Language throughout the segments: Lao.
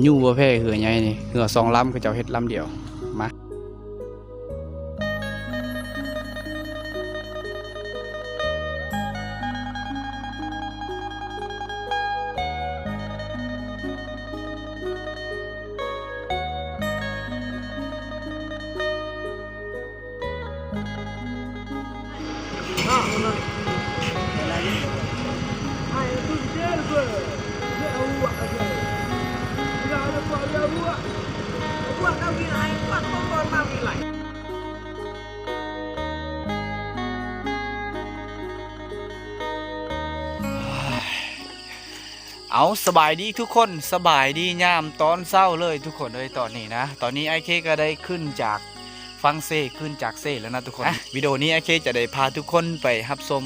ຢູ່ບໍ່ແພ້ເຮືອໃຫຍ່ນີ້ ເຮືອສອງລຳ ເຂົາເຈົ້າເຮັດລຳດຽວ. ມາ. ເອົາ ສະບາຍດີທຸກຄົນ ສະບາຍດີຍາມຕອນເຊົ້າເລີຍທຸກຄົນເອີຍ. ຕອນນີ້ນະ ຕອນນີ້ອ້າຍເຄກໍໄດ້ຂຶ້ນຈາກຝັ່ງເຊ ຂຶ້ນຈາກເຊແລ້ວນະທຸກຄົນ. ວິດີໂອນີ້ອ້າຍເຄຈະໄດ້ພາທຸກຄົນໄປຮັບຊົມ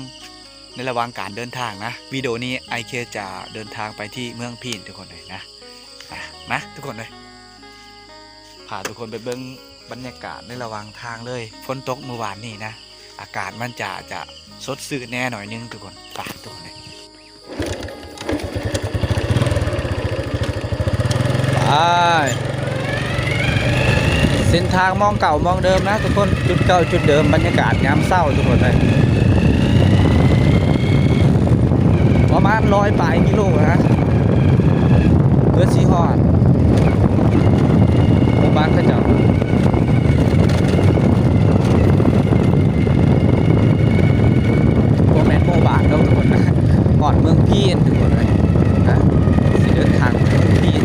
ໃນລະຫວ່າງການເດີນທາງນະ. ວິດີໂອນີ້ອ້າຍເຄຈະເດີນທາງໄປທີ່ເມືອງພີນທຸກຄົນເອີຍນະ. ມາ ມາທຸກຄົນເອີຍ ພາທຸກຄົນໄປເບິ່ງບັນຍາກາດໃນລະຫວ່າງທາງເລີຍ. ຝົນຕົກມື້ວານນີ້ນະ ອາກາດມັນຈະ ຈະສົດຊື່ນແດ່ໜ້ອຍໜຶ່ງທຸກຄົນ. ໄປທຸກຄົນເອີຍ ໄປ. ເສັ້ນທາງໝ່ອງເກົ່າໝ່ອງເດີມນະທຸກຄົນ ຈຸດເກົ່າຈຸດເດີມ. ບັນຍາກາດຍາມເຊົ້າທຸກຄົນເອີຍ ປະມານຮ້ອຍປາຍກິໂລນະ ເພື່ອຊິຮອດໝູ່ບ້ານເຂົາເຈົ້າ. ບໍ່ແມ່ນໝູ່ບ້ານດອກທຸກຄົນນະ ຮອດເມືອງພີນທຸກຄົນເອີຍນະ ຊິເດີນທາງໄປເມືອງພີນ.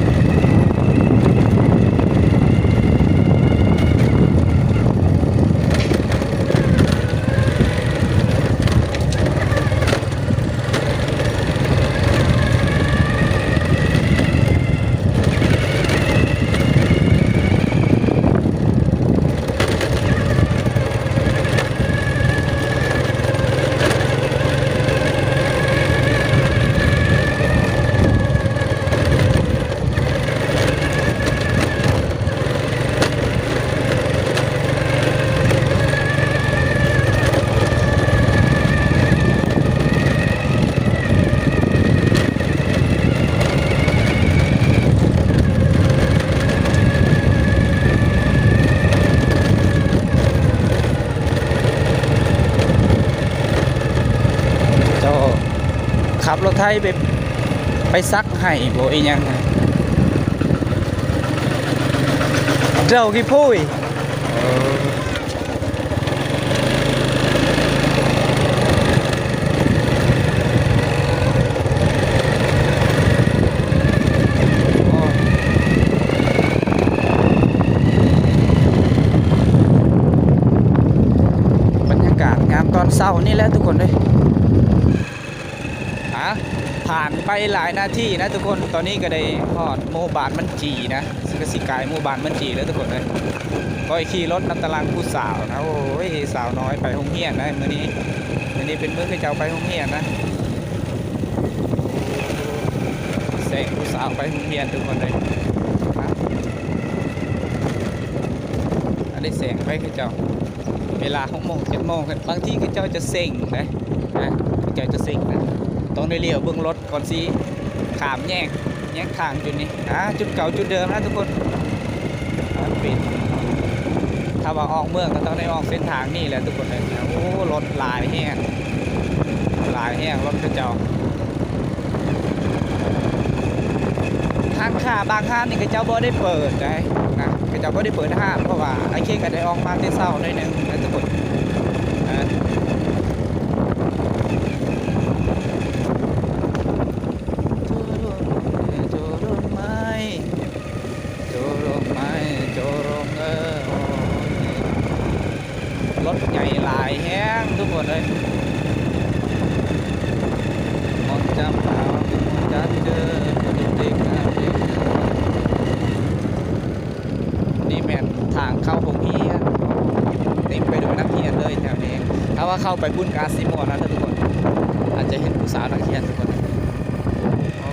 ເຈົ້າຂັບລົດໄຖໄປ ໄປສັກໄຮ່ບໍ່ອີ່ຫຍັງ ເຈົ້າຂີ້ໂພຍ. ບັນຍາກາດຍາມຕອນເຊົ້ານີ້ແຫຼະທຸກຄົນເອີຍ. ອ່າ ຜ່ານໄປຫຼາຍນາທີນະທຸກຄົນ ຕອນນີ້ກໍໄດ້ຮອດໝູ່ບ້ານມັນຈີນະ ຊິກະຊິກາຍໝູ່ບ້ານມັນຈີແລ້ວທຸກຄົນເອີຍ. ຂ້ອຍຂີ່ລົດນຳຕາຫຼັງຜູ້ສາວນະ ໂອ້ຍ ສາວນ້ອຍໄປໂຮງຮຽນນະ ມື້ນີ້ ມື້ນີ້ເປັນມື້ເຂົາເຈົ້າໄປໂຮງຮຽນນະ ແຊງຜູ້ສາວໄປໂຮງຮຽນທຸກຄົນເອີຍ. ອັນນີ້ແຊງໄປເຂົາເຈົ້າ ເວລາຫົກໂມງ ເຈັດໂມງ ບາງທີເຂົາເຈົ້າຈະເສັງເດ້ ນະ ເຂົາເຈົ້າຈະເສັງນະ ຕ້ອງໄດ້ຫຼຽວເບິ່ງລົດກ່ອນຊິຂ້າມແຍກ ແຍກທາງຈຸດນີ້. ອ່າ ຈຸດເກົ່າຈຸດເດີມນະທຸກຄົນ ອ່າ ປິດ ຖ້າວ່າອອກເມືອງກໍຕ້ອງໄດ້ອອກເສັ້ນທາງນີ້ແຫຼະທຸກຄົນເອີຍ. ໂອ້ ລົດຫຼາຍແຮງ ຫຼາຍແຮງລົດເຂົາເຈົ້າ. ຮ້ານຄ້າບາງຮ້ານນີ້ເຂົາເຈົ້າບໍ່ໄດ້ເປີດໃດ໋ນະ ເຂົາເຈົ້າບໍ່ໄດ້ເປີດຮ້ານ ເພາະວ່າອ້າຍເຄກໍໄດ້ອອກມາແຕ່ເຊົ້າໜ້ອຍໜຶ່ງນະທຸກຄົນ ອ່າ. ໂຈໂຣງໄມ້ ໂຈໂຣງໄມ້ ໂຈໂຣງ ເອີ ໂອ້ຍ ລົດໃຫຍ່ຫຼາຍແຮງທຸກຄົນເອີຍ. ນີ້ແມ່ນທາງເຂົ້າໂຮງຮຽນ ເຕັມໄປດ້ວຍນັກຮຽນເລີຍແຖວນີ້. ຖ້າວ່າເຂົ້າໄປພຸ້ນກໍອາດຊິມ່ວນນະທຸກຄົນ ອາດຈະເຫັນຜູ້ສາວນັກຮຽນທຸກຄົນ. ໂອ້.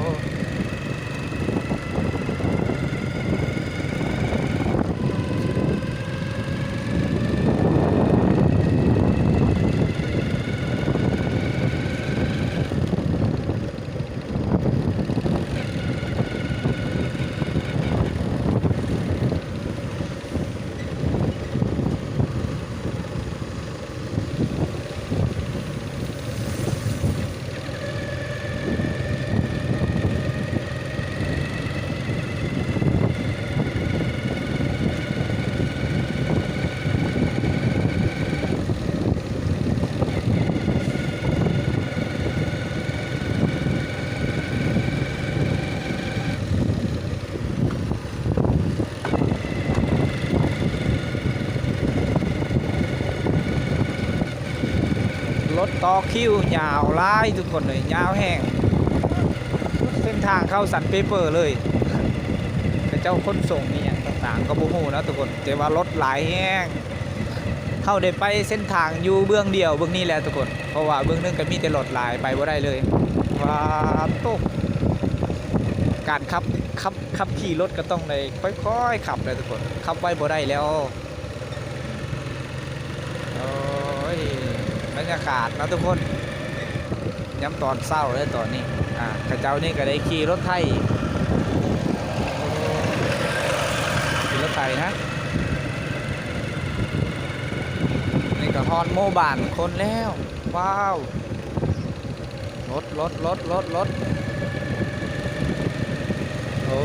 ຕໍ່ຄິວຍາວຫຼາຍທຸກຄົນເອີຍ ຍາວແຮງ. ເສັ້ນທາງເຂົ້າຊັ້ນເປເປີເລີຍ ເຂົາເຈົ້າຂົນສົ່ງອີ່ຫຍັງຕ່າງໆ ກໍບໍ່ຮູ້ເນາະທຸກຄົນ ແຕ່ວ່າລົດຫຼາຍແຮງ. ເຮົາໄດ້ໄປເສັ້ນທາງຢູ່ເບື້ອງດຽວເບື້ອງນີ້ແຫຼະທຸກຄົນ ເພາະວ່າເບື້ອງໜຶ່ງກໍມີແຕ່ລົດຫຼາຍ ໄປບໍ່ໄດ້ເລີຍ. ວ້າໂຕ ການຂັບ ຂັບ ຂັບຂີ່ລົດກໍຕ້ອງໄດ້ຄ່ອຍໆຂັບແຫຼະທຸກຄົນ ຂັບໄວບໍ່ໄດ້ແລ້ວ. ໂອ້ຍ ບັນຍາກາດເນາະທຸກຄົນ ຍາມຕອນເຊົ້າເດີຕອນນີ້. ອ່າ ເຂົາເຈົ້ານີ້ກໍໄດ້ຂີ່ລົດໄຖ ໂອ້ ຂີ່ລົດໄຖນະ. ນີ້ກໍຮອດໝູ່ບ້ານຄົນແລ້ວ. ວ້າວ ລົດ ລົດ ລົດ ລົດ ລົດ ໂອ້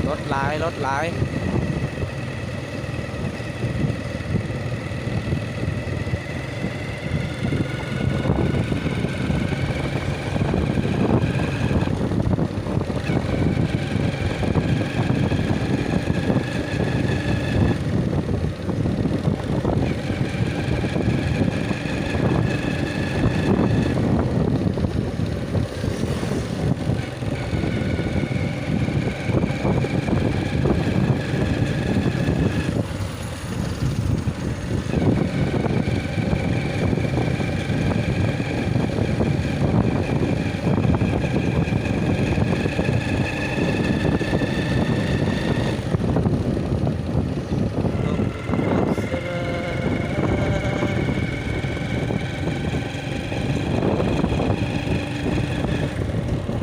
ລົດຫຼາຍ ລົດຫຼາຍ.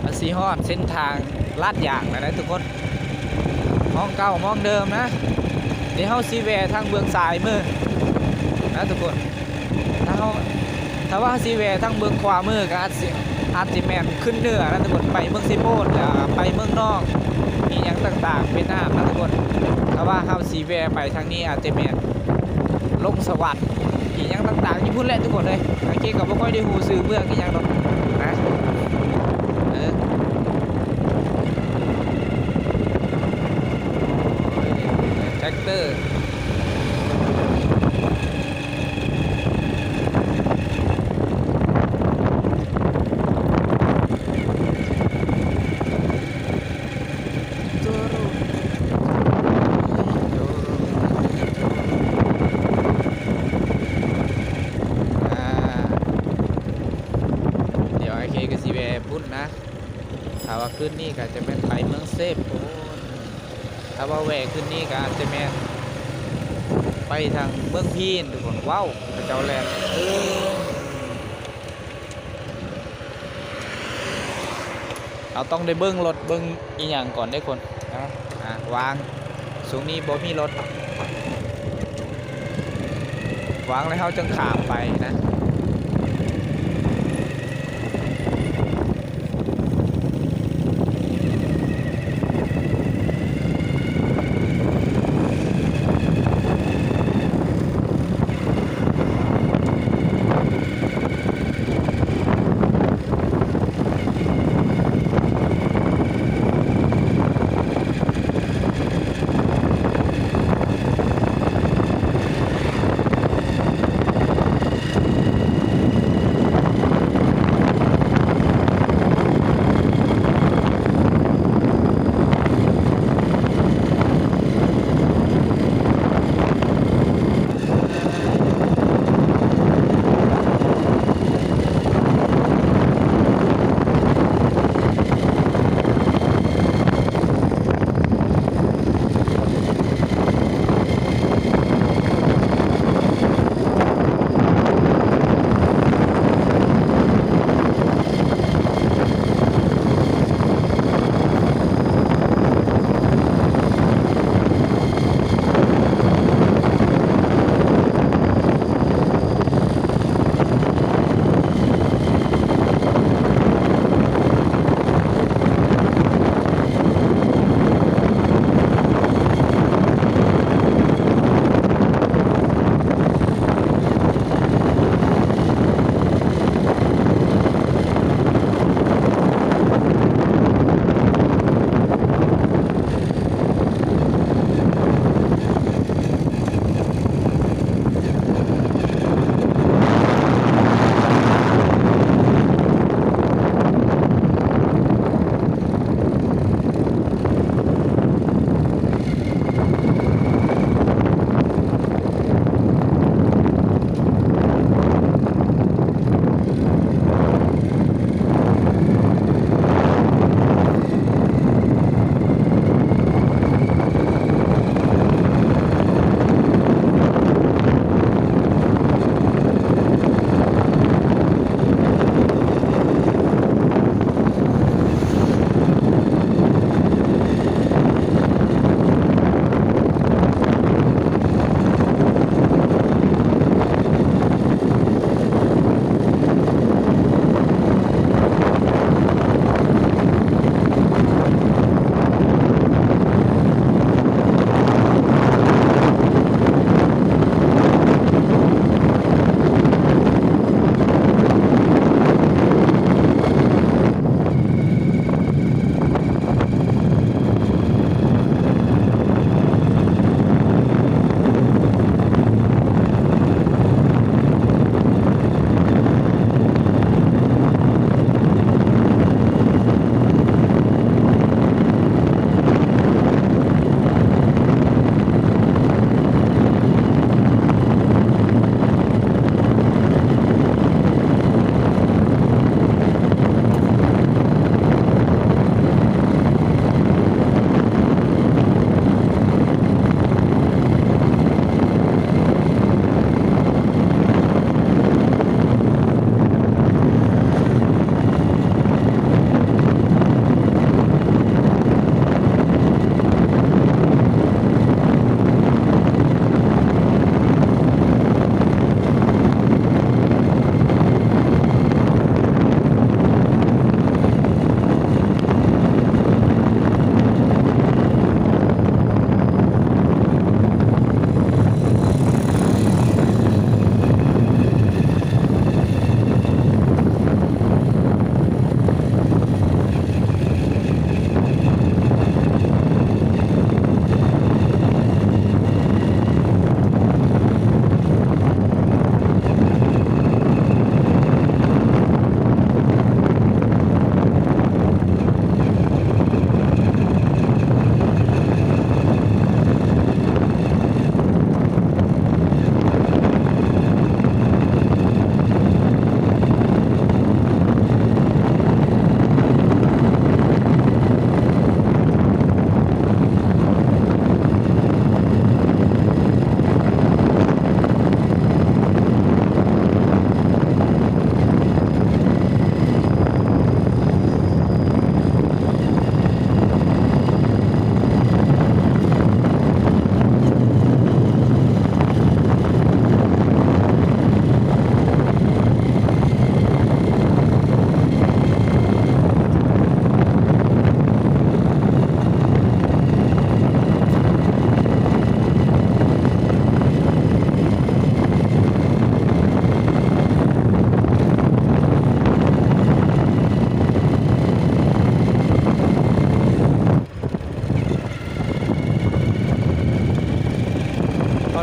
ມັນຊິຮອດເສັ້ນທາງລາດຢາງແລ້ວນະທຸກຄົນ ໝ່ອງເກົ່າໝ່ອງເດີມນະ. ດຽວເຮົາຊິແວ່ທາງເບື້ອງຊ້າຍມືນະທຸກຄົນ. ຖ້າເຮົາ ຖ້າວ່າເຮົາຊິແວ່ທາງເບື້ອງຂວາມືກໍອາດຊິ ອາດຊິແມ່ນຂຶ້ນເໜືອນະທຸກຄົນ ໄປເມືອງເຊໂປນ ແລ້ວໄປເມືອງນອງ ອີ່ຫຍັງຕ່າງໆ ຫວຽດນາມນະທຸກຄົນ. ຖ້າວ່າເຮົາຊິແວ່ໄປທາງນີ້ອາດຈະແມ່ນລົງສະຫວັນ ອີ່ຫຍັງຕ່າງໆ ຢູ່ພຸ້ນແຫຼະທຸກຄົນເອີຍ. ໂອເຄ ກໍບໍ່ຄ່ອຍໄດ້ຮູ້ຊື່ເມືອງອີ່ຫຍັງດອກນະ ເອີ ແທຣັກເຕີ. ອ່າ ດຽວອ້າຍເຄກໍຊິແວ່ພຸ້ນນະ. ຖ້າວ່າຄືນນີ້ກໍຈະແມ່ນໄປເມືອງເຊໂປນ ຖ້າວ່າແວ່ຄືນນີ້ກໍອາດຈະແມ່ນໄປທາງເມືອງພີນທຸກຄົນ. ວ້າວ ເຂົາເຈົ້າແລ່ນ ເອີ ເຮົາຕ້ອງໄດ້ເບິ່ງລົດເບິ່ງອີ່ຫຍັງກ່ອນເດ້ຄົນ. ອ່າ ວາງ ຊ່ວງນີ້ບໍ່ມີລົດ ວາງແລ້ວເຮົາຈຶ່ງຂ້າມໄປນະ. ໂ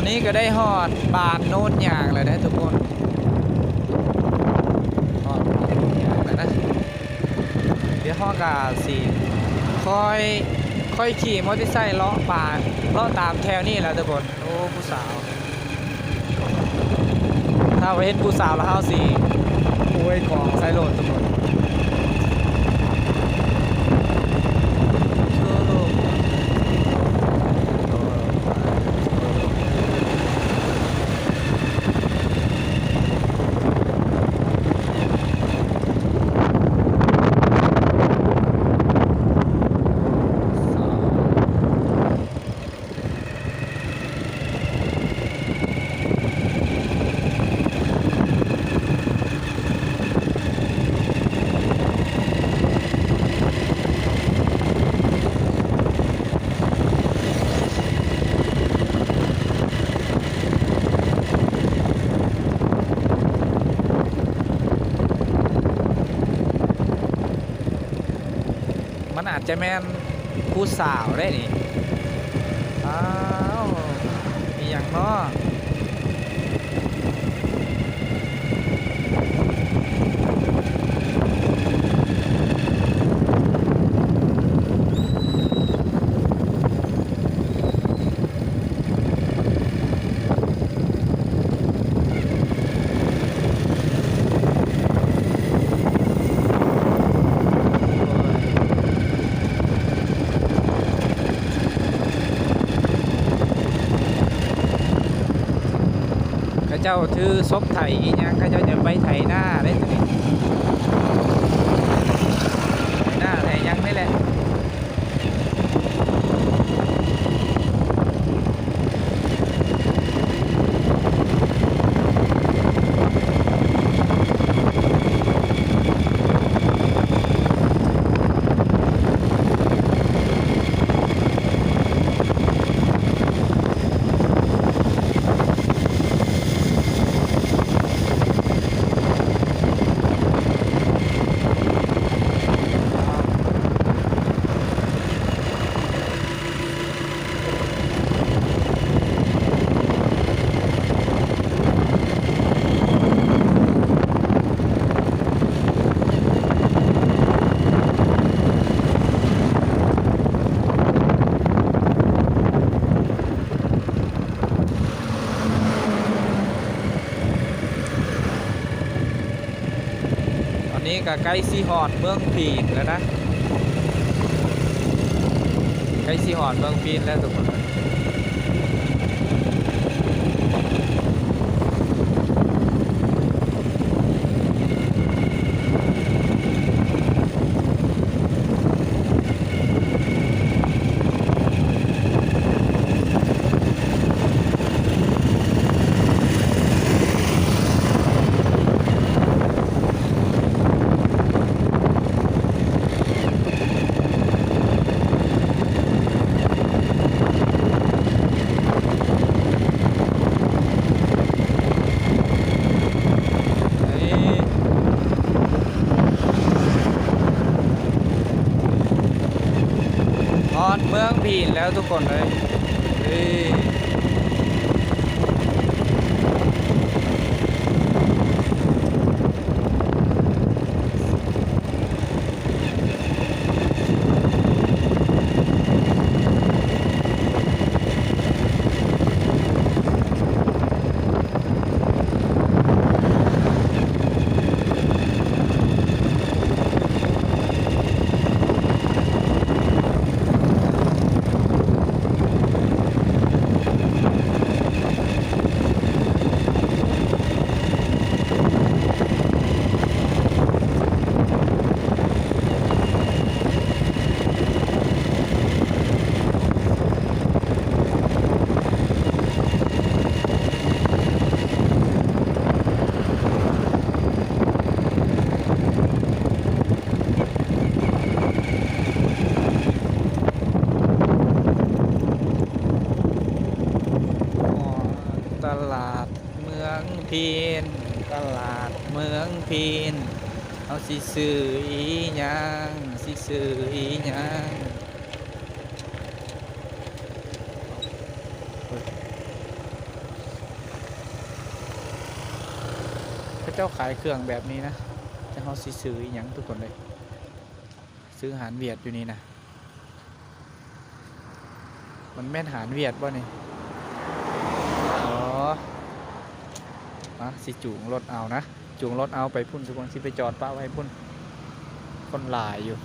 ນີ້ກໍໄດ້ຮອດບ້ານໂນນຍາງແລ້ວເດ້ທຸກຄົນ ຮອດບ້ານໂນນຍາງແລ້ວນະ. ດຽວເຮົາກໍຊິຄ່ອຍ ຄ່ອຍຂີ່ມໍເຕີໄຊເລາະປ່າ ເລາະຕາມແຖວນີ້ແຫຼະທຸກຄົນ. ໂອ້ ຜູ້ສາວ ຖ້າວ່າເຫັນຜູ້ສາວແລ້ວເຮົາຊິໂອຍກອງໃສ່ໂລດທຸກຄົນ. ມັນອາດຈະແມ່ນຜູ້ສາວເດ້ນີ້. ອ້າວ ອີ່ຫຍັງເນາະ? ເຂົາເຈົ້າຖືສົກໄຖອີ່ຫຍັງ ເຂົາເຈົ້າຈະໄປໄຖນາເດ້ໂຕນີ້ ໄຖນາໄຖຫຍັງນີ້ແຫຼະ. ຕອນນີ້ກໍໃກ້ຊິຮອດເມືອງພີນແລ້ວນະ ໃກ້ຊິຮອດເມືອງພີນແລ້ວທຸກຄົນ. ຮອດເມືອງພີນແລ້ວທຸກຄົນເອີຍ. ເອີ. ຕະຫຼາດເມືອງພີນ ຕະຫຼາດເມືອງພີນ ເຮົາຊິຊື້ອີ່ຫຍັງ ຊິຊື້ອີ່ຫຍັງ? ເຈົ້າຂາຍເຄື່ອງແບບນີ້ນະ ແຕ່ເຮົາຊິຊື້ອີ່ຫຍັງທຸກຄົນເອີຍ? ຊື້ອາຫານຫວຽດຢູ່ນີ້ນະ. ມັນແມ່ນອາຫານຫວຽດບໍ່ນີ້? ອໍ ມາ ຊິຈູງລົດເອົານະ ຈູງລົດເອົາໄປພຸ້ນທຸກຄົນ ຊິໄປຈອດປະໄວ້ພຸ້ນ ຄົນຫຼາຍຢູ່.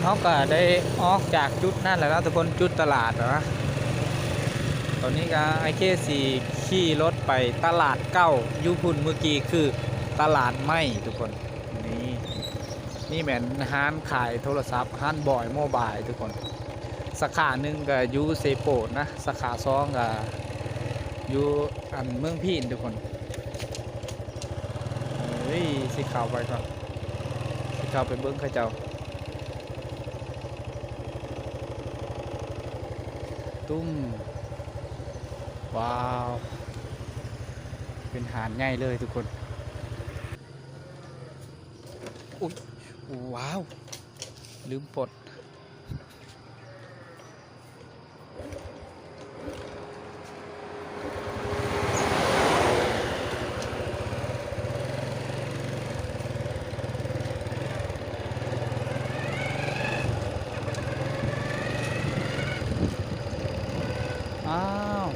ເຮົາກະໄດ້ອອກຈາກຈຸດນັ້ນແລ້ວເນາະທຸກຄົນ ຈຸດຕະຫຼາດນະ. ຕອນນີ້ກະອ້າຍເຄຊິຂີ່ລົດໄປຕະຫຼາດເກົ່າຢູ່ພຸ້ນ ມື້ກີ້ຄືຕະຫຼາດໃໝ່ທຸກຄົນ. ນີ້ ນີ້ແມ່ນຮ້ານຂາຍໂທລະສັບ ຮ້ານບອຍໂມບາຍທຸກຄົນ. ສາຂາໜຶ່ງກະຢູ່ເຊໂປດນະ ສາຂາສອງກະຢູ່ອັນເມືອງພີນທຸກຄົນ. ເອີຍ ຊິເຂົ້າໄປກ່ອນ ຊິເຂົ້າໄປເບິ່ງເຂົາເຈົ້າ. ຕຸ້ມ ວ້າວ ເປັນຮ້ານໃຫຍ່ເລີຍທຸກຄົນ. ອຸ້ຍ ວ້າວ ລືມປົດ. ອ້າວ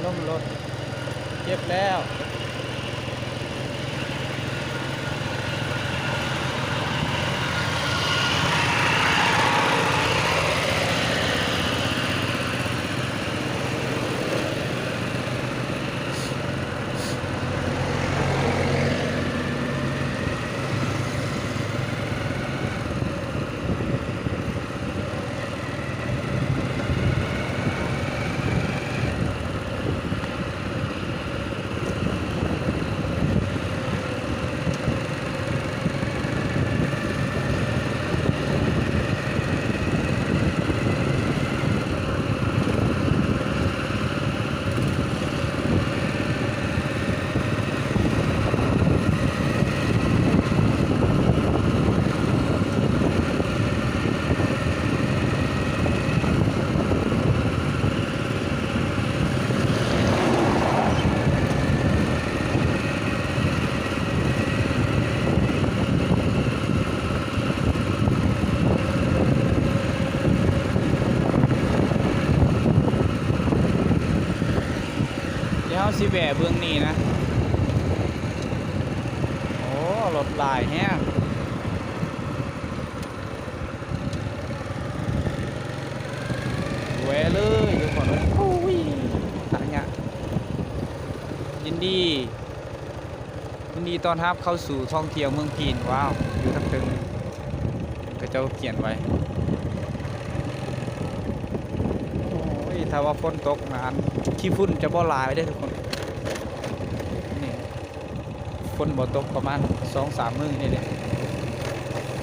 ລົງລົດ ເກັບແລ້ວ. ດຽວເຮົາຊິແວ່ເບິ່ງນີ້ນະ. ໂອ້ ລົດຫຼາຍແຮງ ແວ່ເລີຍທຸກຄົນເອີຍ. ໂອ້ຍ ທາງຍາກ. ຍິນດີ ຍິນດີຕ້ອນຮັບເຂົ້າສູ່ທ່ອງທ່ຽວເມືອງພີນ. ວ້າວ ຢູ່ທາງເທິງ ເຂົາເຈົ້າຂຽນໄວ້. ໂອ້ຍ ຖ້າວ່າຝົນຕົກນະ ອັນ ຂີ້ຝຸ່ນຈະບໍ່ຫຼາຍເດ້ທຸກຄົນ. ນີ້ ຝົນບໍ່ຕົກປະມານສອງສາມມື້ນີ້ເດ້.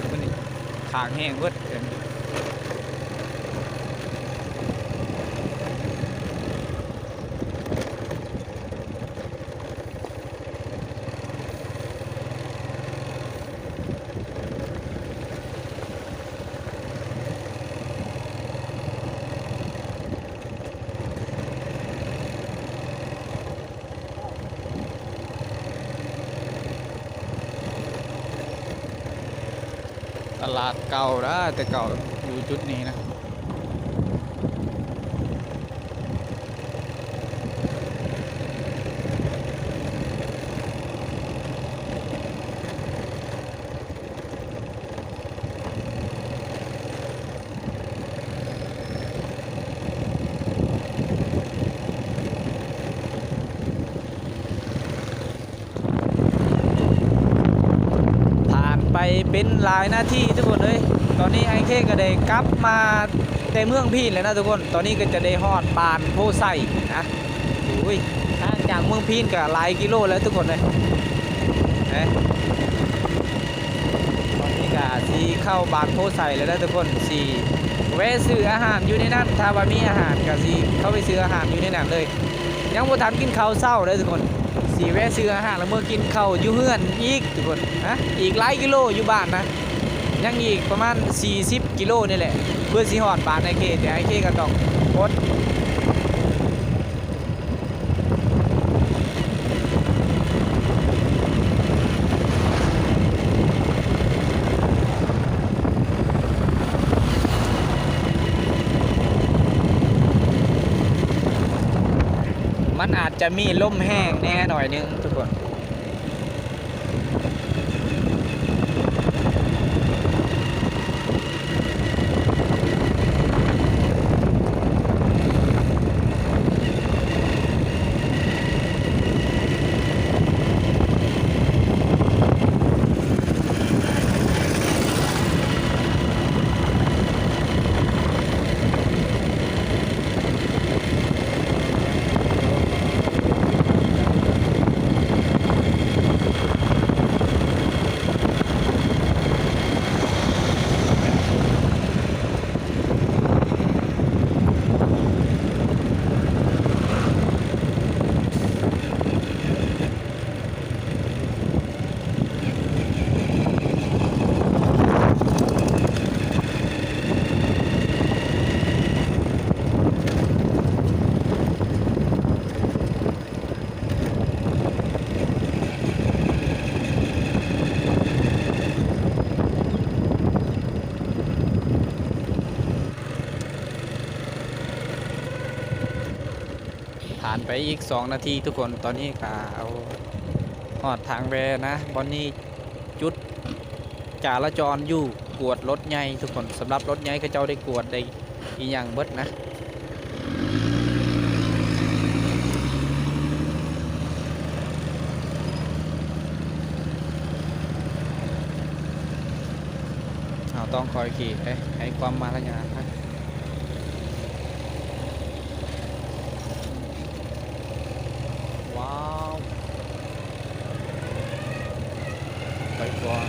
ມື້ນີ້ ຄ້າງແຮງເບິດ. ຕະຫຼາດເກົ່າເດີ້ ແຕ່ເກົ່າຢູ່ຈຸດນີ້ນະ. ຜ່ານໄປເປັນຫຼາຍນາທີທຸກຄົນເອີຍ. ຕອນນີ້ອ້າຍເຄກໍໄດ້ກັບມາແຕ່ເມືອງພີນແລ້ວນະທຸກຄົນ. ຕອນນີ້ກໍຈະໄດ້ຮອດບ້ານໂພໄຊນະ. ໂອ້ຍ ຫ່າງຈາກເມືອງພີນກໍຫຼາຍກິໂລແລ້ວທຸກຄົນເອີຍ. ເອີ ຕອນນີ້ກໍຊິເຂົ້າບ້ານໂພໄຊແລ້ວເດີ້ທຸກຄົນ. ຊິແວະຊື້ອາຫານຢູ່ໃນນັ້ນ ຖ້າວ່າມີອາຫານກໍຊິເຂົ້າໄປຊື້ອາຫານຢູ່ໃນນັ້ນເລີຍ. ຍັງບໍ່ທັນກິນເຂົ້າເຊົ້າເດີທຸກຄົນ ຊິແວະຊື້ອາຫານ ແລ້ວເມືອກິນເຂົ້າຢູ່ເຮືອນອີກທຸກຄົນນະ. ອີກຫຼາຍກິໂລຢູ່ບ້ານນະ ຍັງອີກປະມານສີ່ສິບກິໂລນີ້ແຫຼະ ເພື່ອຊິຮອດບ້ານອ້າຍເຄ, ແຕ່ອ້າຍເຄກໍຕ້ອງອົດ. ມັນອາດຈະມີລົມແຮງແດ່ໜ້ອຍໜຶ່ງທຸກຄົນ. ຜ່ານໄປອີກສອງນາທີທຸກຄົນ, ຕອນນີ້ກະ ໂອ້ ຮອດທາງແວ່ນະ. ບ່ອນນີ້ຈຸດຈະລາຈອນຢູ່ ກວດລົດໃຫຍ່ທຸກຄົນ. ສຳລັບລົດໃຫຍ່ເຂົາເຈົ້າໄດ້ກວດໄດ້ອີ່ຫຍັງເບິດນະ. ເຮົາຕ້ອງຄ່ອຍຂີ່ເດ້ ໃຫ້ຄວາມມາລະຍາດນະ. ວ້າວ ໄປກ່ອນ.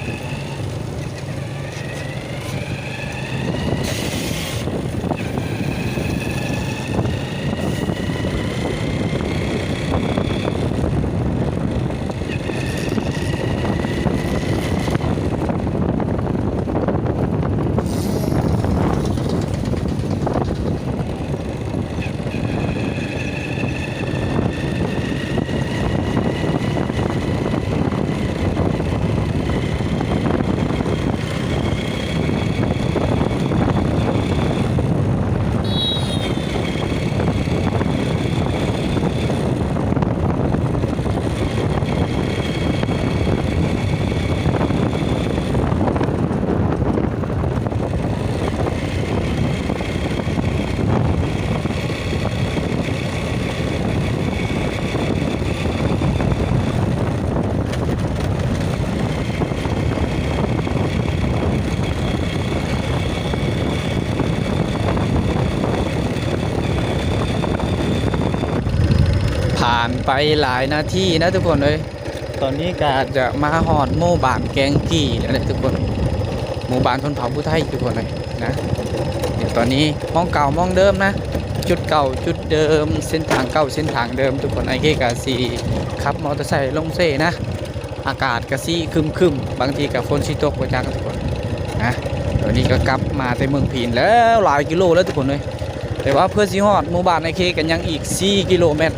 ຜ່ານໄປຫຼາຍນາທີນະທຸກຄົນເອີຍ. ຕອນນີ້ກະຈະມາຮອດໝູ່ບ້ານແກ້ງກີ້ແລ້ວເດ້ທຸກຄົນ, ໝູ່ບ້ານຊົນເຜົ່າຜູ້ໄທທຸກຄົນເອີຍນະ. ດຽວຕອນນີ້ໝ່ອງເກົ່າໝ່ອງເດີມນະ, ຈຸດເກົ່າຈຸດເດີມ, ເສັ້ນທາງເກົ່າເສັ້ນທາງເດີມທຸກຄົນ. ອ້າຍເຄກະຊິຂັບມໍເຕີໄຊລົງເຊນະ, ອາກາດກະຊິຄຶມໆ, ບາງທີກະຝົນຊິຕົກບໍ່ຈັກທຸກຄົນນະ. ຕອນນີ້ກະກັບມາແຕ່ເມືອງພີນແລ້ວ, ຫຼາຍກິໂລແລ້ວທຸກຄົນເອີຍ. ແຕ່ວ່າເພື່ອຊິຮອດໝູ່ບ້ານອ້າຍເຄກໍຍັງອີກສີ່ກິໂລແມັດ,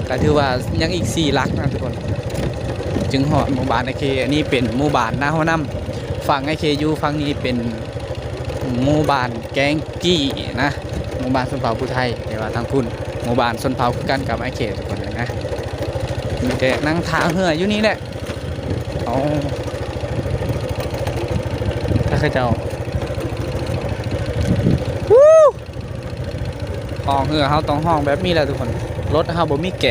ກໍຖືວ່າຍັງອີກສີ່ຫຼັກນະທຸກຄົນ ຈຶ່ງຮອດໝູ່ບ້ານອ້າຍເຄ. ອັນນີ້ເປັນໝູ່ບ້ານນາຫົວນຳ, ຝັ່ງອ້າຍເຄຢູ່ຝັ່ງນີ້ເປັນໝູ່ບ້ານແກ້ງກີ້ນະ, ໝູ່ບ້ານຊົນເຜົ່າຜູ້ໄທ. ແຕ່ວ່າທາງພຸ້ນໝູ່ບ້ານຊົນເຜົ່າຄືກັນກັບອ້າຍເຄທຸກຄົນນະ. ມີແຕ່ນັ່ງທ່າເຮືອຢູ່ນີ້ແຫຼະ. ເອົາ ຖ້າເຂົາເຈົ້າ ວູ້ ອອກເຮືອເຮົາຕ້ອງຮ້ອງແບບນີ້ແຫຼະທຸກຄົນ, ລົດເຮົາບໍ່ມີແກ,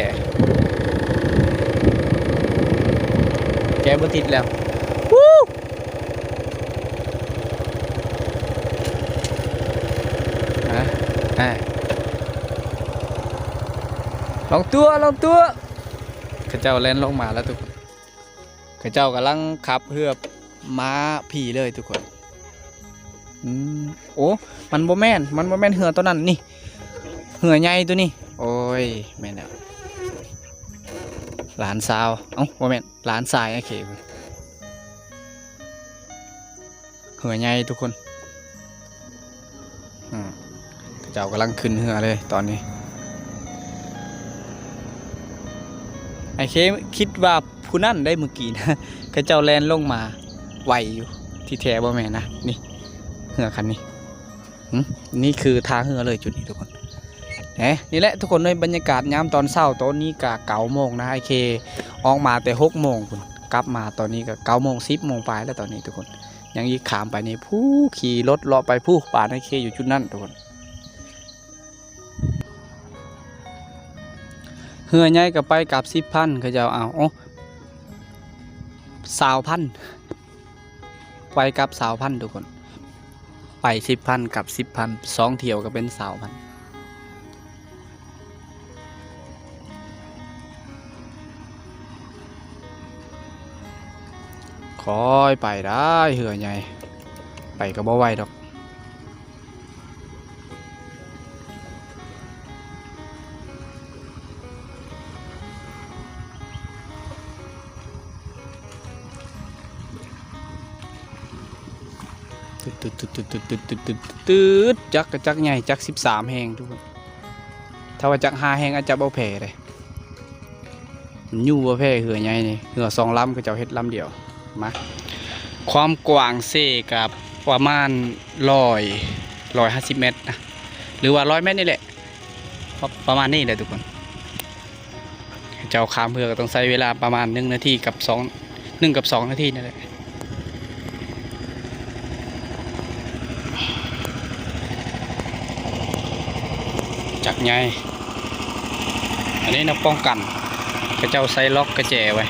ແກບໍ່ຕິດແລ້ວ. ວູ້ ອາ ອາ ລົງຕົວະ ລົງຕົວະ. ເຂົາເຈົ້າແລ່ນລົງມາແລ້ວທຸກຄົນ. ເຂົາເຈົ້າກຳລັງຂັບເຮືອມາພີ້ເລີຍທຸກຄົນ. ອືມ ໂອ້ ມັນບໍ່ແມ່ນ ມັນບໍ່ແມ່ນເຮືອໂຕນັ້ນນີ້, ເຮືອໃຫຍ່ໂຕນີ້. ໂອ້ຍ ແມ່ນແລ້ວ. ຫຼານສາວ ເອົ້າ ບໍ່ແມ່ນ ຫຼານຊາຍອ້າຍເຄ ເຮືອໃຫຍ່ທຸກຄົນ. ອືມ ເຂົາເຈົ້າກຳລັງຂຶ້ນເຮືອເລີຍຕອນນີ້. ອ້າຍເຄຄິດວ່າຜູ້ນັ້ນໄດ໋ ມື້ກີ້ນະ ເຂົາເຈົ້າແລ່ນລົງມາໄວຢູ່ ທີ່ແທ້ບໍ່ແມ່ນນະ. ນີ້ ເຮືອຄັນນີ້. ຫຶ ນີ້ຄືທ່າເຮືອເລີຍຈຸດນີ້ທຸກຄົນ. ເອີ ນີ້ແຫຼະທຸກຄົນເອີຍ ບັນຍາກາດຍາມຕອນເຊົ້າ. ຕອນນີ້ກະເກົ້າໂມງນະ ອ້າຍເຄອອກມາແຕ່ຫົກໂມງພຸ້ນ ກັບມາຕອນນີ້ກະເກົ້າໂມງ ສິບໂມງປາຍແລ້ວຕອນນີ້ທຸກຄົນ. ຍັງອີກຂ້າມໄປນີ້ ພູ ຂີ່ລົດເລາະໄປພູ ບ້ານອ້າຍເຄຢູ່ຈຸດນັ້ນທຸກຄົນ. ເຮືອໃຫຍ່ກະໄປກັບສິບພັນ ເຂົາເຈົ້າເອົາ ໂອ້ ຊາວພັນ ໄປກັບຊາວພັນທຸກຄົນ. ໄປສິບພັນກັບສິບພັນ ສອງຖ້ຽວກະເປັນຊາວພັນ. ຄ່ອຍໄປໄດ້ ເຮືອໃຫຍ່ ໄປກະບໍ່ໄວດອກ. ຕຶດໆໆໆ ຈັກກະຈັກໃຫຍ່ ຈັກສິບສາມແຮງທຸກຄົນ. ຖ້າວ່າຈັກຫ້າແຮງອາດຈະບໍ່ແພ້ເດ້. ມັນຢູ່ບໍ່ແພ້ເຮືອໃຫຍ່ນີ້ ເຮືອສອງລຳ ເຂົາເຈົ້າເຮັດລຳດຽວ. ມາ ຄວາມກວ້າງເຊກະປະມານຮ້ອຍ ຮ້ອຍຫ້າສິບແມັດນະ ຫຼືວ່າຮ້ອຍແມັດນີ້ແຫຼະ ປະ ປະມານນີ້ແຫຼະທຸກຄົນ. ເຈົ້າຂ້າມເຮືອກະຕ້ອງໃຊ້ເວລາປະມານໜຶ່ງນາທີກັບສອງ ໜຶ່ງກັບສອງນາທີນັ້ນແຫຼະ. ຈັກໃຫຍ່ ອັນນີ້ນະ ປ້ອງກັນ ເຂົາເຈົ້າໃສ່ລັອກກະແຈໄວ້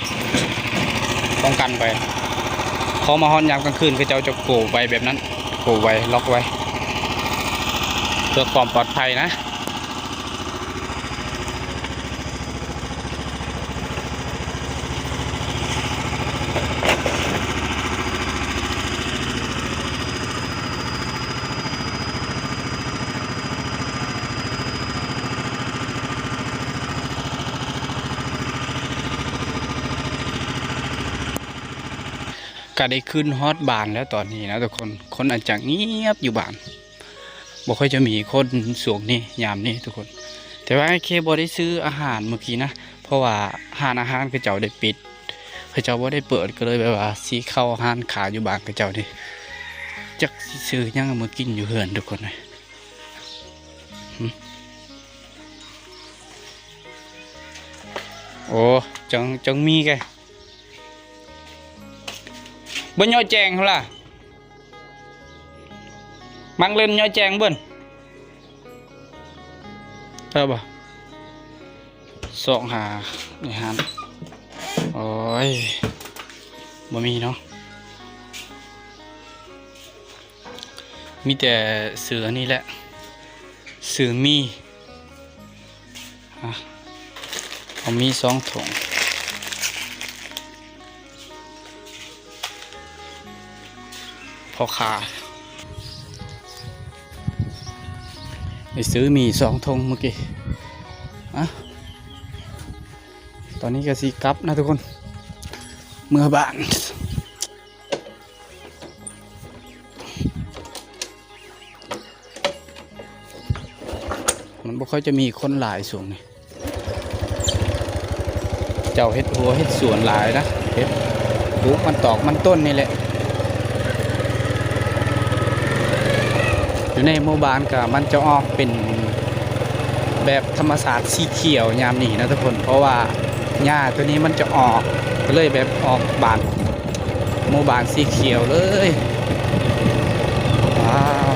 ປ້ອງກັນໄວ້. ພໍມາຮອດຍາມກາງຄືນ ເຂົາເຈົ້າຈະໂກໄວ້ແບບນັ້ນ ໂກໄວ້ ລັອກໄວ້ ເພື່ອຄວາມປອດໄພນະ. ກະໄດ້ຂຶ້ນຮອດບ້ານແລ້ວຕອນນີ້ນະທຸກຄົນ. ຄົນອາດຈະງຽບຢູ່ບ້ານ ບໍ່ຄ່ອຍຈະມີຄົນຊ່ວງນີ້ ຍາມນີ້ທຸກຄົນ. ແຕ່ວ່າອ້າຍເຄບໍ່ໄດ້ຊື້ອາຫານມື້ກີ້ນະ ເພາະວ່າຮ້ານອາຫານເຂົາເຈົ້າໄດ້ປິດ ເຂົາເຈົ້າບໍ່ໄດ້ເປີດ ກະເລີຍແບບວ່າຊິເຂົ້າຮ້ານຄ້າຢູ່ບ້ານເຂົາເຈົ້ານີ້. ຈັກຊິຊື້ຫຍັງມາກິນຢູ່ເຮືອນທຸກຄົນເອີຍ. ໂອ້ ຈັ່ງ ຈັ່ງມີແກ ບໍ່ເຍາະແຈ້ງຫັ້ນລະ. ມັກຫຼິ້ນເຍາະແຈ້ງເບິ່ນ ເອີ ບໍ່ ຊອກຫາໃນຮ້ານ. ໂອ້ຍ ບໍ່ມີເນາະ ມີແຕ່ຊື້ອັນນີ້ແຫຼະ ຊື້ໝີ່. ອະ ເອົາໝີ່ສອງຖົງ. ພໍ່ຄ້າໄປຊື້ໝີ່ສອງຖົງມື້ກີ້. ອະ ຕອນນີ້ກະຊິກັບນະທຸກຄົນ ເມືອບ້ານ. ມັນບໍ່ຄ່ອຍຈະມີຄົນຫຼາຍຊ່ວງນີ້ ເຈົ້າເຮັດຮົ້ວເຮັດສວນຫຼາຍນະ ເຮັດປູກມັນຕອກມັນຕົ້ນນີ້ແຫຼະ. ຢູ່ໃນໝູ່ບ້ານກະມັນຈະອອກເປັນແບບທຳມະຊາດສີຂຽວຍາມນີ້ນະທຸກຄົນ ເພາະວ່າຫຍ້າໂຕນີ້ມັນຈະອອກ ກະເລີຍແບບອອກບານ ໝູ່ບ້ານສີຂຽວເລີຍ. ວ້າວ.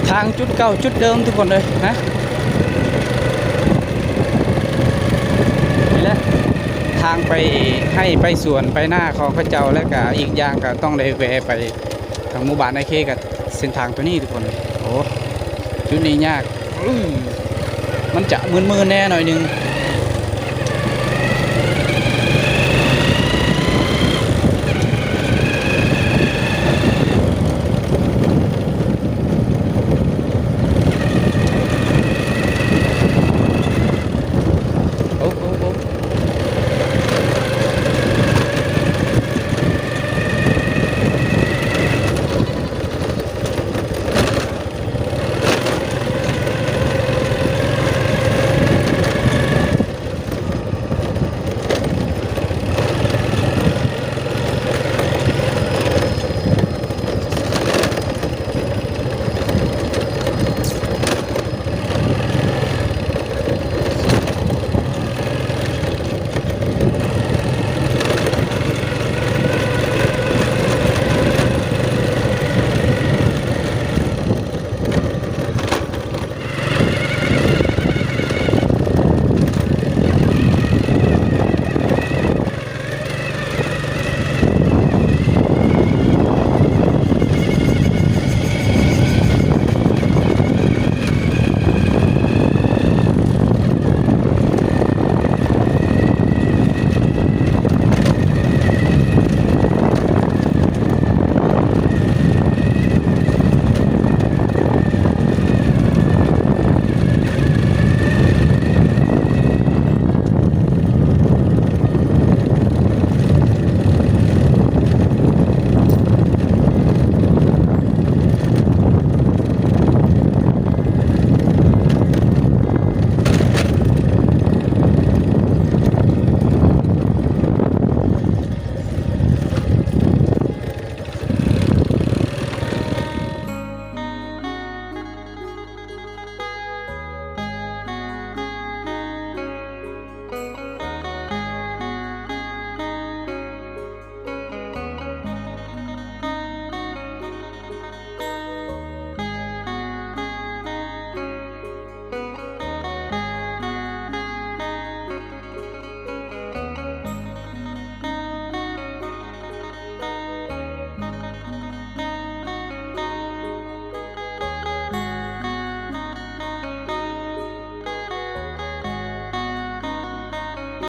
ທາງຈຸດເກົ່າຈຸດເດີມທຸກຄົນເອີຍນະ ນີ້ແຫຼະ ທາງໄປໄຮ່ໄປສວນໄປນາຂອງເຂົາເຈົ້າ ແລະກະອີກຢ່າງກະຕ້ອງໄດ້ແວ່ໄປ ທາງໝູ່ບ້ານໄອເຄ ກໍເສັ້ນທາງຕົວນີ້ທຸກຄົນ. ໂອ້ ຈຸດນີ້ຍາກ ອື ມັນຈະມືນໆແດ່ໜ້ອຍໜຶ່ງ.